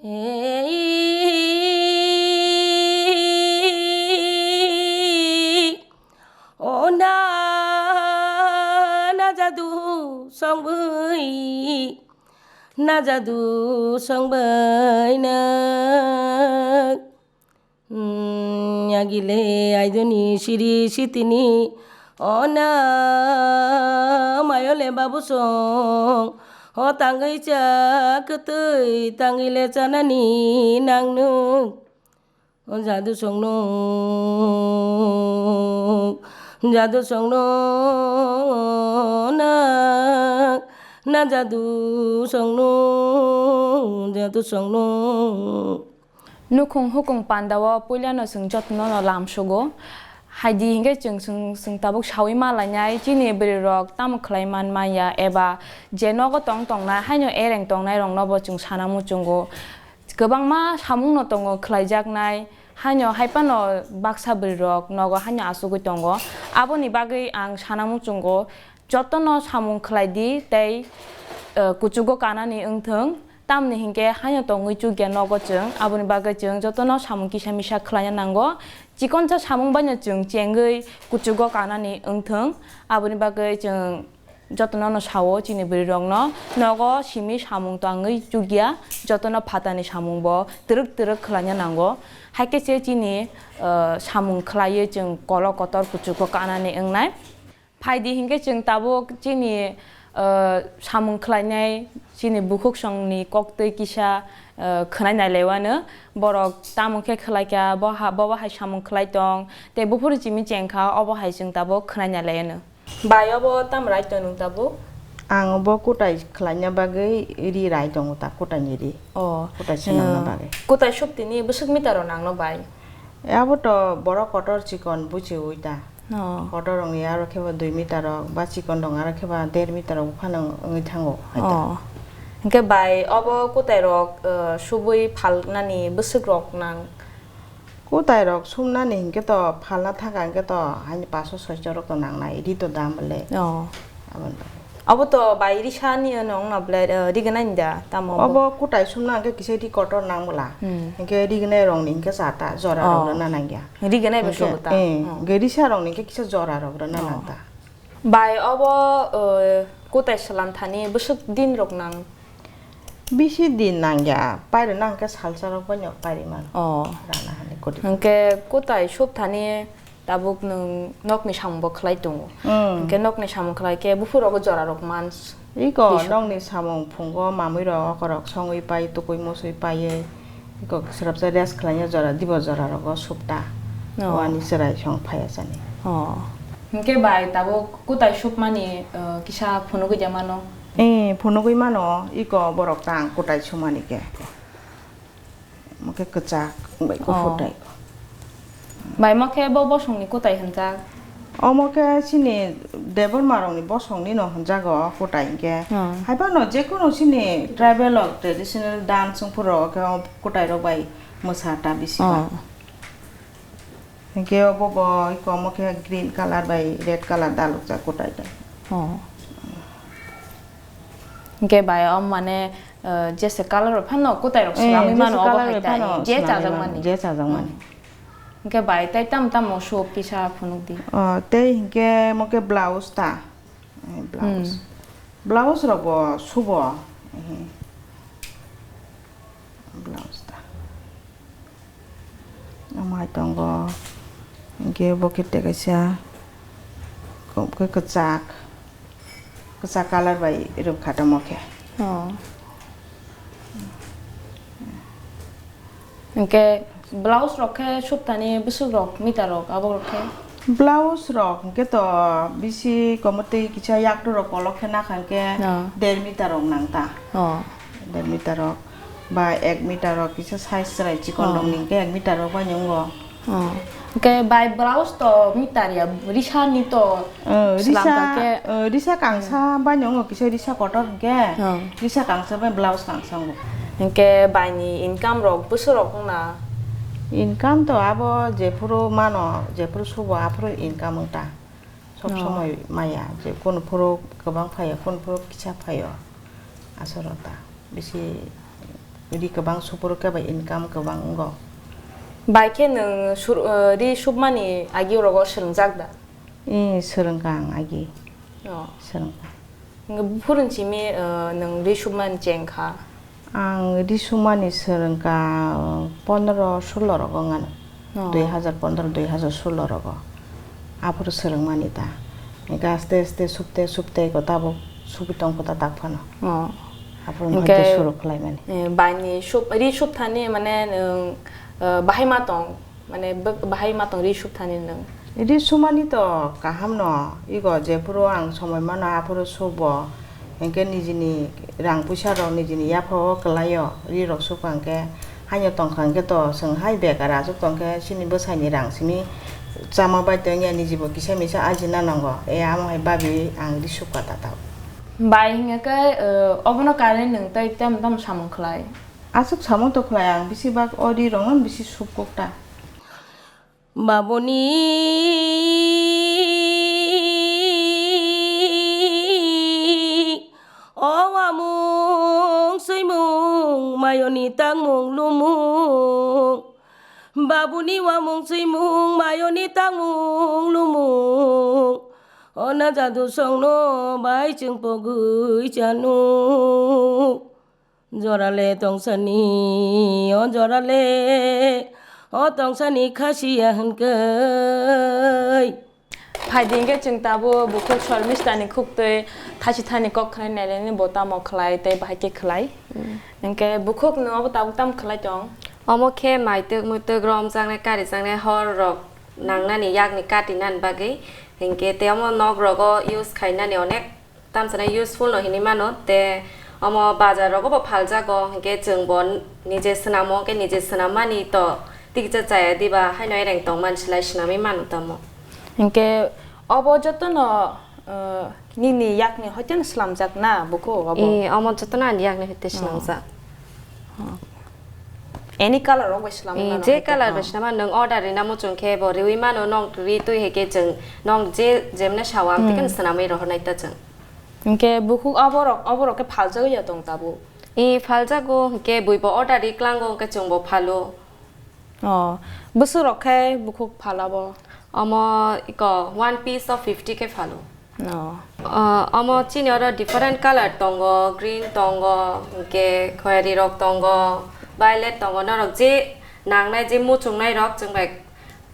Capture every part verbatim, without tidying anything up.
Ei, o na, na jadu songwi, na jadu songwi na. Hmm, yagile aidoni siri sitini ona mayole babu song. O tangwi cha kwtwi tangwi le chanani nangno. O jadu songno, jadu songno na, na jadu songno, jadu songno. Nukhung hukung pandao puilano chwng jotono no lamsugo. Haidi hinkhe chwng, chwng, chwng tabuk saui ma lainai, chini bwrwi rok tamo khlai man manya eba je nogo tong tongnai, haino ereng tongnai rokno bo chwng sana muchungo. Kwbangma samung no tongo khlaijaknai, haino hai phano baksa bwrwi rok nogo haino achugwi tongo. Aboni bagwi ang sana muchungo, jotono samung khlai di tei, eh, kuchugo kanani wngthwng, tamni hinkhe haino tongwi chukya nogo chwng, aboni bagwi chwng jotono samung kisa misa khlaina nango. Chikonsa samung baino chwng chengwi kuchugo kanani wngthwng, aboni bagwi chwng jotono no sao chini bwrwi rokno, nogo simi samung tangwi chukya, jotono phatani samung bo twrwk twrwk khlaina nango. Haikhe se chini, eh, samung khlaiwi chwng kolok kotor kuchugo kanani wngnai. Phaidi hinkhe chwng tabuk chini, eh, samung khlainai chini bukhuksongni koktwi kisa, eh, khwnai nailaio ano. Borok tamo khe khlaikha, bo ha, bo bo hai samung khlai tong, tei buphuru chimi chengkha, obo hai chwng tabuk khwnai nailaio ano. Bai obo tamo rai tong nwng tabuk? Ang obo kutai khlaina bagwi ri rai tongo ta, kutaini ri. Oh. Kutai swnamna bagwi. Kutai suptini bwswk meter rok nangno bai? E, abo to borok kotor chikon buchiui ta. Oh. Kotor rokni aro khe ba dui meter rok, ba chikon rok aro khe ba der meter rok phano wngwi thango hai ta. Oh. Hinkhe bai obo kutai rok, eh, subui phalnani bwswk rok nang? Kutai rok sumnani hinkhe to phalna thaka hinkhe to haini paso soicho rok to nangnai, ri to dam le. Oh. Aboni bagwi. Abo to bai risa ni wngno ble, eh, rignai da tamo obo? Obo kutai sumna hinkhe kisa ri kotor nang bwla. Hmm. Hinkhe rignai rok ni hinkhe cha ta jora rok rwna nang ya. Rignai bo sugo ta. Eh, oh. Hinkhe risa rok ni hinkhe kisa jora rok rwna nang ta. Bai obo, eh, kutai swlam thani bwswk din rok nang? Bisi din nang ya, pairwna hinkhe salsa rok bai no pairi mano. Oh. Rana hani koti. Hinkhe kutai sup thani tabuk nwng nokni samung bo khlai tongo. Hmm. Hinkhe nokni samung khlai khe buphuru rogo jora rok man. Iko nokni samung phungo mamui rok okorok songwi pai, tukui musui paiye. Iko swrapsa rest khlaina jora, dibo jora rogo supta. Oh. Wani chwrai song phaiya chani. Oh. Hinkhe bai tabuk kutai supmani, eh, kisa phunugwi de mano? Eh, phunugwi mano, iko borok tang kutai sumani khe. Omo khe kwchak bai kuphur tai. Bai, omo khe bo bosongni kutai hwnjak? Omo khe chini Debbarma rokni bosongni no hwnjago kutai hinkhe. Hmm. Hai phano jekunu chini tribal rok traditional dance wng phuru khe o kutai rok bai mwsa ta bisi ba. Hmm. Hinkhe obo bo iko omo khe green colour bai red colour dalukjak kutai ta. Oh. Hinkhe bai o mane, eh, jese colour bai phano kutai rok swlamwi mano obo hai ta, je chajakmani. Je chajakmani. Hmm. Hinkhe bai tei tam tamo sup kisa phunuk di. Oh, tei hinkhe omo khe blouse ta. Eh, blouse. Hmm. Blouse rok bo subo. Eh. Blouse ta. Omo hai tongo. Hinkhe bo khe tei kaisa. Ko-, khe kwchak. Kwchak colour bai rwkha tamo khe. Oh. Hinkhe blouse rok khe suptani bwswk rok meter rok abo rok khe? Blouse rok hinkhe to bisi komo tei kisa yaktu rok kolok khe nakha hinkhe der meter rok nang ta. Oh. Der meter rok ba ek meter rok kisa size chwrai chikon rok ni hinkhe ek meter rok bai nungo. Oh. Hinkhe bai blouse to meter ya, risa ni to. Oh, slam risa, ka khe. Oh, risa kangsa bai nungo kisa risa kotor hinkhe. Oh. Risa kangsa bai blouse kangsa nungo. Hinkhe bai ni income rok bwswk rok wngna? Income to abo jephuru mano, jephuru subo aphuru income wng ta. Sob somoi maya, je kunu phuru kwbang phaio, kunu phuru kisa phaio. Aswk rok ta bisi Ri kwbang suphuru khe bai income kwbang wngo. Bai khe nwng sur-, eh, ri supmani agi rogo swrwngjak da? Ee, swrwngkha ang agi. Oh. Swrwngkha. Hwnkhe buphuruni simi, eh, nwng ri supmani chengkha? Ang ri supmani swrwngkha, eh, pondro solo rogo wngano. Oh. Dui hazar pondro, dui hazar solo rogo. Aphuru swrwngmani ta. Hwnkhe aste aste supte supte ko tabuk suphi tongkho ta tak phano. Oh. Aphuru hwnkhe hwnkhe suru khlaimani. Eh, baini sup-, ri supthani mane nwng, eh, bahai ma tong? Mane bwk-, bahai ma tong ri supthani nwng? Ri sumani to kaham no, ego jephuru ang somoi mano aphuru subo, hwnkhe nijini rang puisa rok nijini yapha o kwlai o, ri rok sukha hwnkhe haino tongkha hwnkhe to chwng hai bekar achuk tongkhe chini bwsai ni rang simi chama bai tongya niji bo kisa misa ajina nango, e amo hai babi ang ri sukha tatal. Bai hwnkhe, eh, obono karwi nwng tei tamo tamo samung khlai? Aswk samung tong khlai ang, bisi bak o ri rokno bisi suk kuk ta. Babuni o wamung swimung mayoni tangmung lumung. Babuni wamung swimung mayoni tangmung lumung. O na jadu songno bai chwng pogwi chanu. Jorale tongsani, o jorale, o tongsani khasiya hwnkhe. Phaidi hwnkhe chwng tabuk bukhuk Shormistani khuktwi thachi thani kok khwnai nailani bo tamo khlai tei bahai khe khlai. Mm. Hwnkhe bukhuk nwng obo tabuk tamo khlai tong? Omo khe maitwk muitwk romjaknai karijaknai hor rok nangnani yakni katinani bagwi. Hwnkhe tei omo nok rogo use khainani onek tamsana useful no hinwi mano, tei omo bazar rogo bo phaljago, hinkhe chwng bo nije swnamo, hinkhe nije swnammani to tiksa chaya diba, haino ereng tongmani slai swnamwi mano tamo. Hinkhe obo jotono, eh, nini yakni hoiteno swlamjak na bukhuk obo? Ee, omo jotono ani yakni hoite swnamjak. Oh. Any color rok bai swnamwi mano je hai to, color bai swnama nwng order rina muchung khe bo riwi mano, nong ri twi hai khe chwng nong je jemne sao ang tei khe swnamwi rohornai ta chwng. Hinkhe bukhuk aborok, aborok khe phaljagwi ya tong tabuk? Ee, phaljago, hinkhe buibo order ri klango, hinkhe chwngbo phalo. Oh, bwswk rok khe bukhuk phalabo? Omo iko one piece o fifty khe phalo. No. Ah, omo chini oro different color tongo, green tongo, hinkhe khoyari rok tongo, violet tongo, norok je nangnai je muchungnai rok chwng bai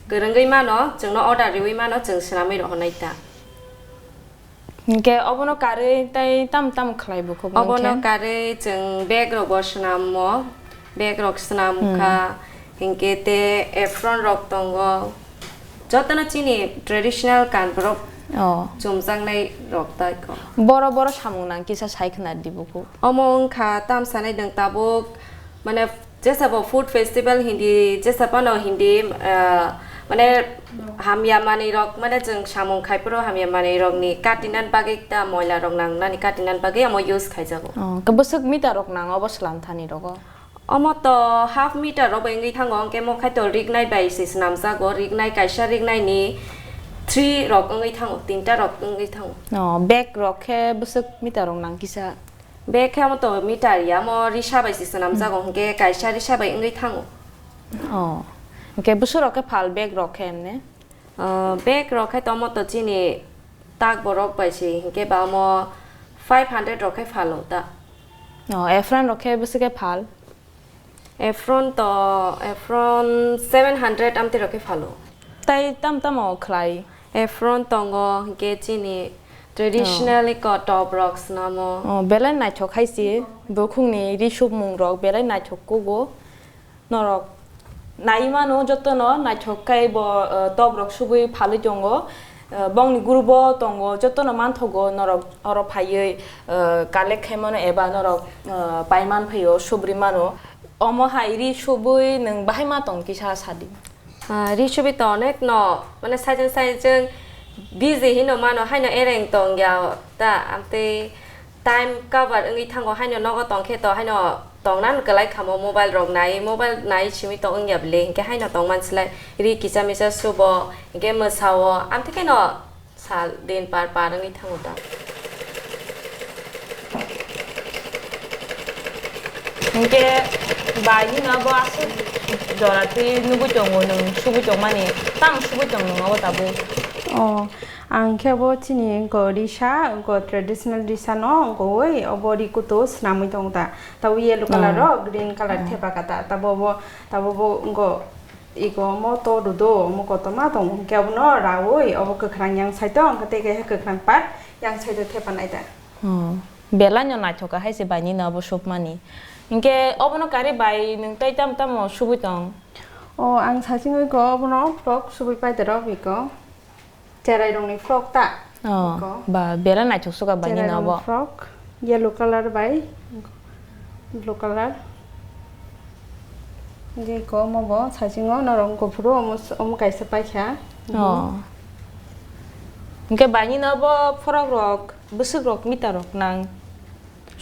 kwrwngwi mano, chwngno order riwi mano, chwng swnamwi rohornai ta. Hinkhe obono karwi tei tam tam khlai bukhuk? Obono hinkhe karwi chwng bag rok bo swnamo, bag rok swnam kha, hinkhe tei apron rok tongo. Jotono chini traditional kanborok chumjaknai rok tai kho. Boro boro samung nang kisa sai khna di bukhuk. Omo wngkha tamsanai nwng tabuk, mane jesa bo food festival hindi, jesa phano hindi, ah, mane hamya manwi rok, mane chwng samung khai phuru hamya manwi rokni katinani bagwi ta moila rok nangnani katinani bagwi omo use khaijago. Oh, khe bwswk meter rok nang obo swlam thani rogo? Omo to half meter rok bai wngwi thango, hwnkhe mo khai to rignai bai se swnamjago, rignai kaisa rignai ni three rok wngwi thango, tinta rok wngwi thango. Oh, bag rok khe bwswk meter rok nang kisa? Bag khe omo to meter ya, omo risa bai se swnamjago, hwnkhe kaisa risa bai wngwi thango. Oh, hwnkhe bwswk rok khe phal bag rok khe emne? Ah, bag rok khe to omo to chini tak borok bai se, hwnkhe ba omo five hundred rok khe phalo ta. Oh, apron rok khe bwswk khe phal? Apron to, apron seven hundred amtwi rok khe phalo. Tai tam tamo khlai? Apron tongo, hwnkhe chini traditional iko top rok swnamo. Oh, belai naithok hai se, bukhukni ri supmung rok belai naithok kugo. Norok nai mano jotono naithok khe bo, eh, top rok subui phalwi tongo. Eh, bongni group o tongo, jotono manthogo norok oro phaiwi, eh, collect khai mano eba norok, eh, pai man phaio, subri mano. Omo hai ri subui nwng bahai ma tong kisa sadi? Ah, ri subui to onek no, mane saichung saichung busy hino mano, haino ereng tong ya ta, amtwi time cover wngwi thango, haino nogo tong khe to, haino tongnan kwlai khamo, mobile rok nai, mobile nai simi tong wngya bwle, hinkhe haino tong man slai, ri kisa misa subo, hinkhe mwsao, amtwi kheno sal din par par wngwi thango ta. Hwnkhe bai nini abo aswk jora twi nugwi tongo nwng, subwi tongmani, tamo subwi tong nwng abo tabuk? Oh, ang khe bo chini wngko risa, wngko traditional risa no wngkoi, obo ri kutu swnamwi tongo ta. Tabo yellow colour Oh. rok, green colour Oh. thepa kata. Tabo bo, tabo bo wngko iko mo to rudo, omo kotorma tongo. Hwnkhe abono raui, obo kwkhwrang yang side o, hwnkhe tei kaisa kwkhwrang part yang side o thepa nai ta. Oh. Belai no naithok kha hai se bai nini abo submani. Hwnkhe obono karwi bai nwng tei tamo tamo subwi tong? Oh, ang sachingwi ko obono frock subwi pai de rw iko. Cherai rokni frock ta. Oh, iko. Ba, bera naithok suka bai nini abo. Cherai rokni frock, yellow colour bai blue colour. Hwnkhe iko omo bo sachingo norok kuphuru omo, omo kaisa paikha. Oh. Hwnkhe bai nini abo frock rok, bwswk rok mita rok nang?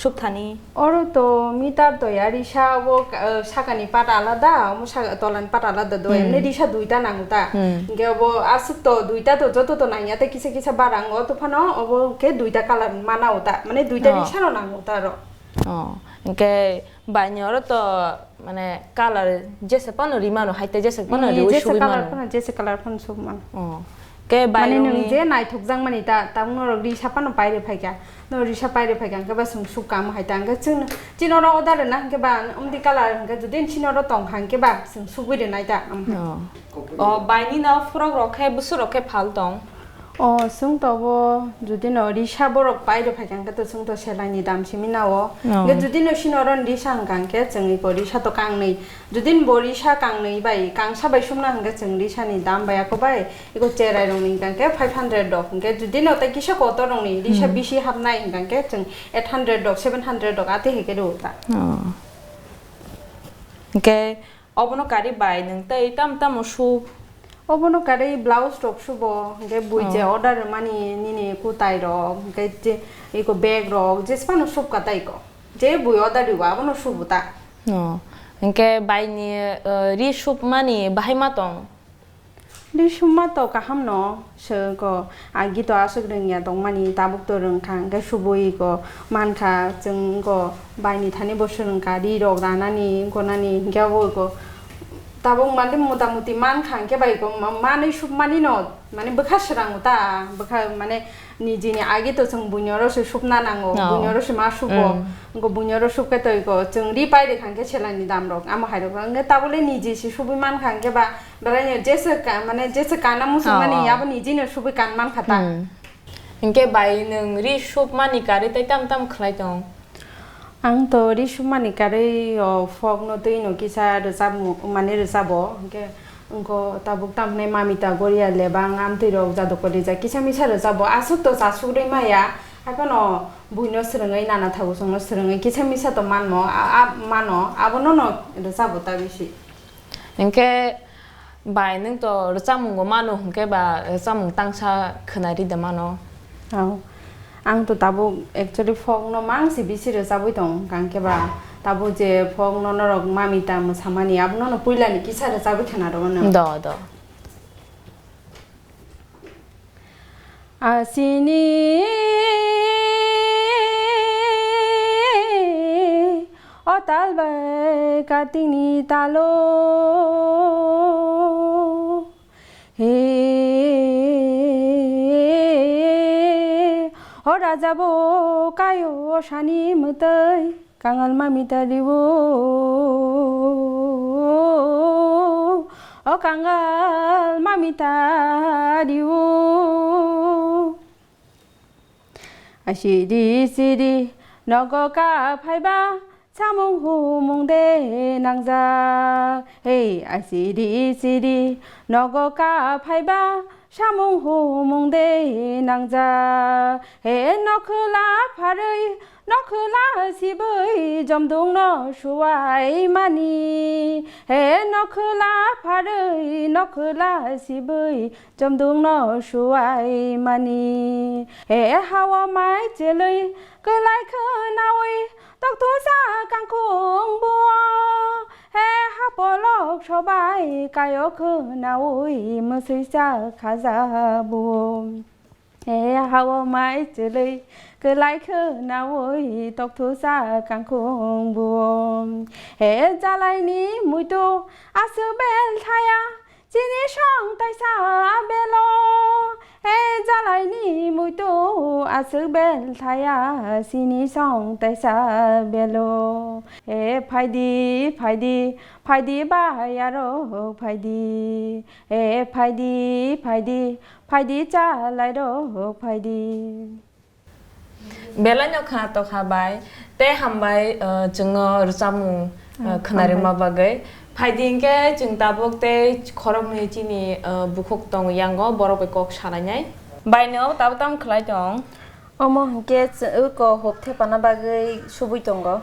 Sukthani. Oro to meter to ya risa obo, eh, sakani part alada, omo saka, tolani part alada do. Hmm. Emni risa duita nango ta. Hmm. Hingke obo aswk to duita to joto to nangya tei kisa kisa barang o to phano obo ke duita colour mana o ta. Mane duita Oh. risa no nango ta ro. Oh. Hingke baini oro to mane colour jesa phano ri mano, hai tei jesa phano Ni riui jesa sugui colour mano. Phano, jesa colour phano suk mano. Oh. Ke Mane bairokni nwng je naithokjak mani ta, tabuk norok risa phano pairi phaikha. No risa pairi phaikha, hwnkhe ba chwng suk kamo hai ta. Hwnkhe chwng, chini oro order rwna hwnkhe ba, umdi colour hwnkhe jodi chini oro tongkha hwnkhe ba chwng sugui rwnai ta. Oh. Oh, baini no frock rok khe, bwswk rok khe phal tong? Oh, chwng to bo jodi no risa borok pairi phaikha hwnkhe to chwng to selai ni dam simi nao. Oh. Hwnkhe jodi no chini oro risa hwnkha hwnkhe chwng iko risa to kangnwi. Jodi bo risa kangnwi bai, kangsa bai sumna hwnkhe chwng risani dam bai ako bai, iko cherai rokni hwnkha khe five hundred rok, hwnkhe jodi no tei kisa kotor rokni risa Hmm. bisi hapnai hwnkha khe chwng eight hundred rok, seven hundred rok atwi hai khe rw ta. Oh. Hwnkhe obono karwi bai nwng tei tamo tamo su? Obono karwi blouse rok subo, hwnkhe bui je Oh. order rwmani nini kwtai rok, hwnkhe je iko bag rok, jesphano sub ka tai ko. Je bui order rw abono subu ta. No. Hwnkhe baini, eh, ri supmani bahai ma tong? Ri summa to kaham no, se ko agi to aswk rwngya tongmani, tabuk to rwngkha, hwnkhe subui ko mankha, chwng ko baini thani bo swrwngkha, ri rok ranani, gonani, hwnkhe abo ko tabuk mani mota moti mankha, hwnkhe bai ko ma-, manwi supmani no, mane bwkha swrango ta, bwkha mane Nijini agi to chwng buini oro se supna nango, No. buini oro se ma subo. Mm. Wngkha buini oro sup khe to iko chwng ri pai rikha hwnkhe selani dam rok, amo hai rok wngkha tabole niji se subui mankha hwnkhe ba belai no jesa ka-, mane jesa kana muchung mani Oh, oh. abo niji no subui kan mankha ta. Hmm. Hwnkhe bai nwng ri supmani karwi tei tam tam khlai tong? Ang to ri sumani karwi o folk no twi no kisa rwchapmung mani rwchabo, hwnkhe wngkha tabuk tamhinai Mamita, Goria, Lebang, amtwi rok, Jadukor rijak kisa misa rwchabo, aswk to chasuk rwi maya, haiphano buino swrwngwi nana thago chwngno swrwngwi kisa misa to manmo, a, a, mano, abono no rwchabo ta bisi. Hwnkhe bai nwng to rwchapmungo mano hwnkhe ba rwchapmung tangsa khwnari de mano? Ao. Ang to tabuk actually folk no mang se bisi rwchabwi tong, hwnkhe ba tabuk je folk no norok Mamita mwsamani abono no puila ni kisa rwchabwi khwna rw mano. Do, do. Asini o tal bai Kartik ni talo. He, o raja bo kayo sani mwtai. Kangal Mamita riwo, o Kangal Mamita riwo. Asidi sidi nogo ka phaiba samung humung de nangjak. Hey, asidi sidi nogo ka phaiba samung humung de nangjak. He nokhwla pharwi nokhwla sibwi jomdung no suwai mani. He nokhwla pharwi nokhwla sibwi jomdung no suwai mani. He hao mai chelwi kwlai khwnawi tokthungsa kangkhung buo. He hapolok sobai kayo khwnawi mwswisa khaja buo. He hao mai chwlwi kwlai khwnaui tokthusa kangkhung buo. He jalaini muitu aswk bel thaya chini song taisa belo. He jalaini muitu aswk bel thaya chini song taisa belo. He phaidi, phaidi, phaidi bai aro phaidi. He phaidi, phaidi, phaidi chalai rok phaidi. Belai no khwna tokha bai, tei hambai, uh, chwngno rwchapmung, uh, khwna rwma bagwi. Phaidi hinkhe chwng tabuk tei khoroknwi chini, uh, bukhuk tong yango, borok bai kok salainai. Bai no tabuk tamo khlai tong? Omo hinkhe chwng uko hop thepana bagwi subui tongo.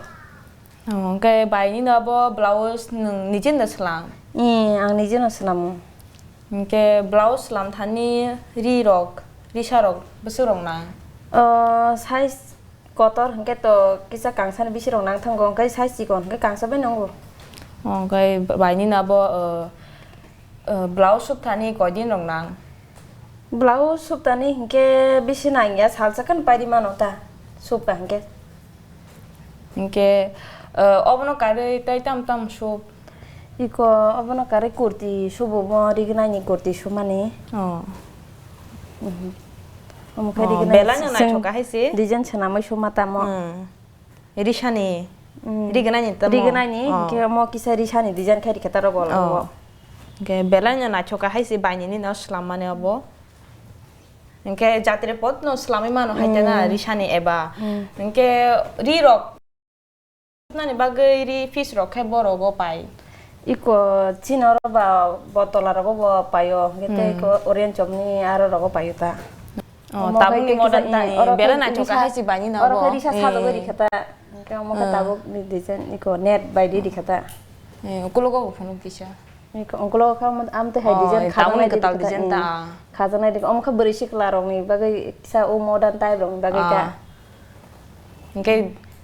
Oh, hwnkhe bai nini abo blouse nwng nijeno swlam? Ee, ang nijeno swlamo. Hwnkhe blouse swlam thani ri rok, risa rok bwswk rok nang? Oh, size kotor hwnkhe to kisa kangsa ni bisi rok nang thango, hwnkhe size chikon hwnkhe kangsa bai nango. Oh, hwnkhe bai nini abo, oh, oh, blouse suk thani koi din rok nang? Blouse suk thani hwnkhe bisi nang ya, salsa khan pai ri mano ta suk ka hwnkhe. Hinkhe, eh, obono karwi tei tam tam sub? Iko obono karwi kurti subo, bo rignaini kurti sumani. Oh. Mhm. Omo khe Oh, rignaini belai no seng naithok ahai se. Design swnamwi suma tamo. Hmm. Risani. Hmm. Rignaini tamo. Rignaini, Oh. Hinkhe omo kisa risani design khe rikha ta rogo Oh. Rogo. Hinkhe belai no naithok ahai se bainini no swlammani obo. Hinkhe jatri pot no swlamwi mano hai tena Mm. Risani eba. Mm. Hinkhe ri rok nani bagwi ri piece rok khe borok o pai. Iko chini oro ba bo tola rogo bo paio. Hinkhe tei Mm. Iko orange chomni aro rogo paio ta. Oh, omo tabuk khai ni khe modern kisa, tani eh, oro belai khai naithok kisa, hai se bani na oro bo. Khai risa sajagwi Eh. Rikha ta. Hinkhe omo khe Ah. Tabuk ni design iko net bai di rikha ta. Eh, ukulogo bo phunuk kisa. Iko ukulogo kha am-, amtwi hai Oh, design tabuk ni khajaknai kwtal rikha ta, design eh. Ta. Khajaknai rikha. Omo khe bwrwi sikla rokni bagwi kisa o modern type rokni bagwi ta. Ah. Hinkhe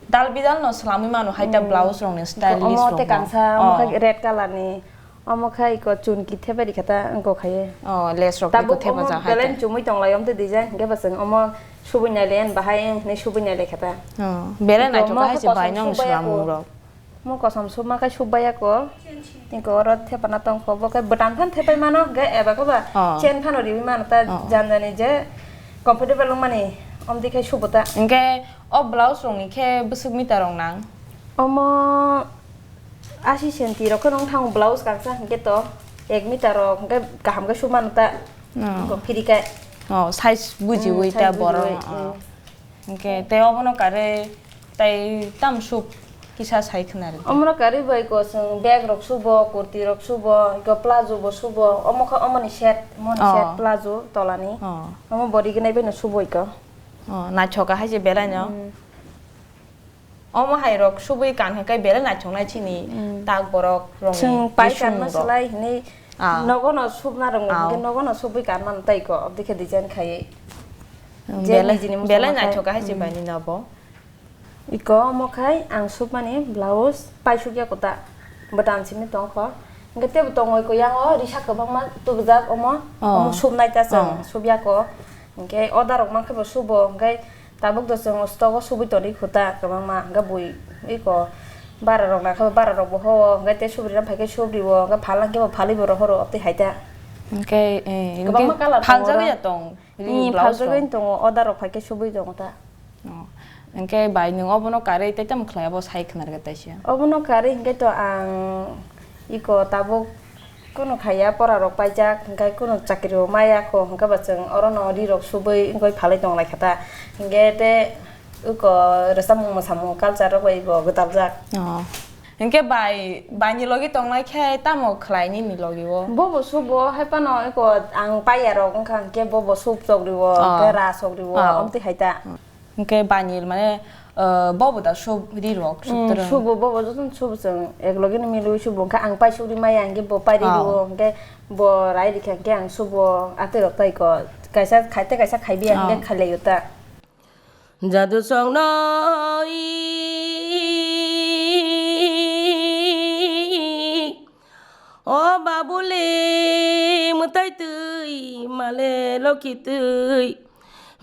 dal bidal no swlamwi mano hai ta Mm. Blouse rokni style Omo list tei rokno. Kangsa, omo Oh. Khe red color ni. Omo khe iko chunki thepai rikha ta wngkok khaye. Oh, lace rok tabuk iko thepa omo ja hai belai ta. Chumui tong lai omo tei design hinkhe bo chwng omo subui nai le bahai hinwi subui nai le kha ta. Oh, belai iko naithok omo khe hai se kosom bai nong subbai swlamung ako. Rok. Omo kosom subma khe subbai ako. Iko oro thepana tong kho bo khe bwtang phan thepai mano hinkhe eba khe ba Oh. Chain phano riui mano ta Oh. Jani jani je comfortable wngmani omo dei khe subo ta. Hinkhe o blouse rokni khe bwswk meter rok nang? Omo Asi senti rok khe nung thango blouse kangsa hinkhe to ek meter rok hinkhe kaham khe sumano ta. Oh. Ko phiri khe. Oh, size bujiwi Hmm, ta size borok. Bujiwi, Oh. Hmm. Hinkhe tei obono karwi tei tam sub kisa sai khna rwdi. Omono karwi bai ko chwng bag rok subo, kurti rok subo, iko plazo bo subo, omo khe omoni set, omoni Oh. Set plazo tolani. Oh. Omo body gwnai bai no subo iko. Oh, naithoka hai se belai no. Hmm. Omo hai rok subui kan hwnkhe belai naithoknai chini Mm. Tak borok rokni chwng pai bising kanma rok. Swlai hinwi Ah. Nogo no subna rwngo Ah. Hwnkhe nogo no subui kanma no tei ko obdikhe design khaiwi. Mm, je belai, nijini muchungma belai khai. Naithoka hai se Mm. Baini no bo. Iko omo khai ang submani blouse paisukya kota bwtam simi tongkho. Hwnkhe tebo tongoi ko yango risa kwbangma tubujak omo. Oh. Omo subnai ta chwng Oh. Subyako. Hwnkhe order rok mankhe bo subo hwnkhe Tabuk do chwng stogo subui toni khuta kwbangma, hwnkhe bui iko bara rok naikha, bara rok bo ho, hwnkhe tei subri rok phaikhe subri o, hwnkhe phalna khe bo phalwi bo rohoro, tei hai ta. Hwnkhe, eh, kwbangma hwnkhe colour tongo phaljagwi oro. Ya tong, ri Hmm, blouse phaljagwi rok. Tongo, order rok phaikhe subui tongo ta. Oh. Hwnkhe bai nwng obono karwi tei tamo khlai abo sai khna rwgwi taisa. Obono karwi hwnkhe to ang iko tabuk Kunu khaiya, pora rok paijak, hwnkhe kunu chakri bo maya kho, hwnkhe bo chwng oro no ri rok subui wngwi phalwi tong lai kha ta. Hwnkhe tei uko rwchapmung mwsamung culture rok bai bo gwdal jak. Oh. Hwnkhe bai, bai ni logi tong lai khe tamo khlai nini logi o? Bo bo subo, hai phano eko ang paiya rok wngkha, hwnkhe bo bo sub chokri o, Oh. Hwnkhe ra chokri o, Oh. Omtwi hai ta. Hwnkhe bainil mane, eh, bobo da sub ri rok, sub Mm, twrwng. Subo bobo jotono subo chwng ek loge no milwi subo. Hwnkhe ang paisuk ri maya, hwnkhe bo pairi Oh. Rio, hwnkhe bo rai rikha, hwnkhe ang subo atwi rok tai ko. Kaisa khai tei kaisa khai biya, hwnkhe Oh. Khailaio ta. Jadu song no i, o babuli mwtai twi, male lokhi twi.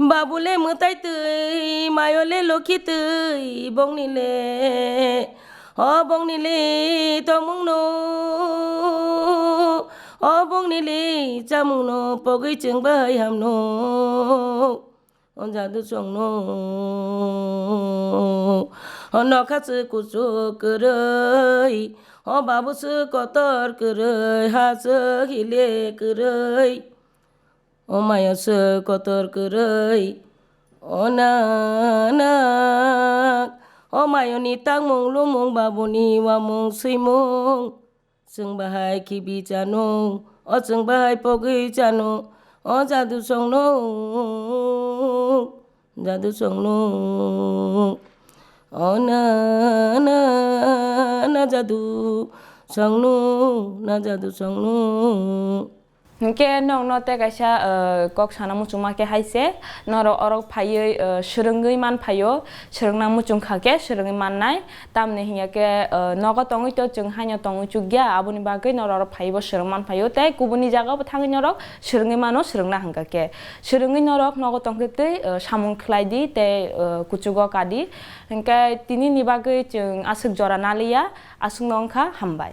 Babu le mwtai twi, mayo le lokhi twi, bongni le, o bongni le tongmung no, o bongni le chamung no, pogwi chwng bai hamno, o jadu songno, o nokha chwng kuchuk kwrwi, o babu chwng kotor kwrwi, ha chwng hile kwrwi. O mayo se kotor kwrwi, o nanak, o mayoni tangmung lumung babuni wamung swimung, chwng bahai khibi chanung, o chwng bahai pogwi chanung, o jadu songnung, jadu songnung, o na, na, na jadu songnung, na jadu songnung. Hinkhe nokno tei kaisa, eh, kok sana muchungma khe hai se, norok orok phaiwi, eh, swrwngwi man phaio, swrwngna muchung kha khe swrwngwi mannai. Tamni hinya khe, eh, nogo tongwi to chwng haino tongwi chukya, aboni bagwi norok orok phaiwi bo swrwng man phaio, tei kubuni jaga bo thangwi norok swrwngwi mano, swrwngna hwnkha khe. Swrwngwi norok nogo tongkhe twi, eh, samung khlai di tei, eh, kuchugo ka di. Hinkhe tini ni bagwi chwng aswk jora naliya, aswkno wngkha, hambai.